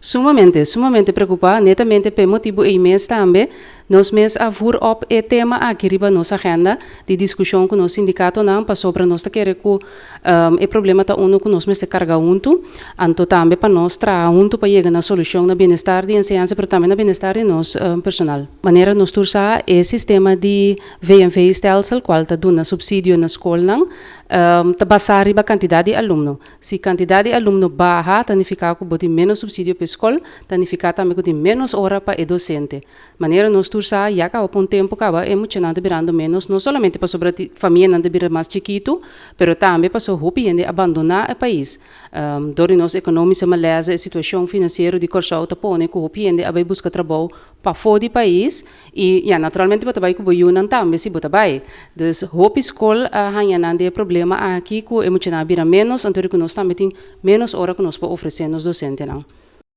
Sumamente, sumamente preokupá, netamente pa e motibu ei mes tambe nos mes a voer op e tema aki riba nos agenda di diskushon ku nos sindikatonan, pasobra nos ta kere ku e problema ta unu ku nos mester karga huntu, anto tambe pa nos traha huntu pa yega na solushon na bienestar di enseñansa pero tambe na bienestar di nos personal. Manera nos tur sa, e sistema di VNV-stelsel kual ta duna supsidio na skolnan ta basá riba kantidat di alumno. Si kantidat di alumno baha, ta nifiká ku bo tin ménos supsidio pa e skol, ta nifiká tambe ku tin ménos ora pa e dosente. Manera nos tur sa, ya kaba pa un tempu kaba e muchanan ta birando ménos, no solamente pasobra famianan ta bira mas chikitu, pero tambe pasobra hopi hende a bandoná e pais. Dor di nos ekonómische malèze, e situashon finansiero di Kòrsou ta pone ku hopi hende a bai buska trabou pafó di pais i ya naturalmente bo ta bai ku bo yunan tambe si bo ta bai. Dus hopi skol a haña nan den e problema aki ku e muchanan a bira ménos anto di ku nos tambe tin ménos ora ku nos por ofresé nos dosentenan.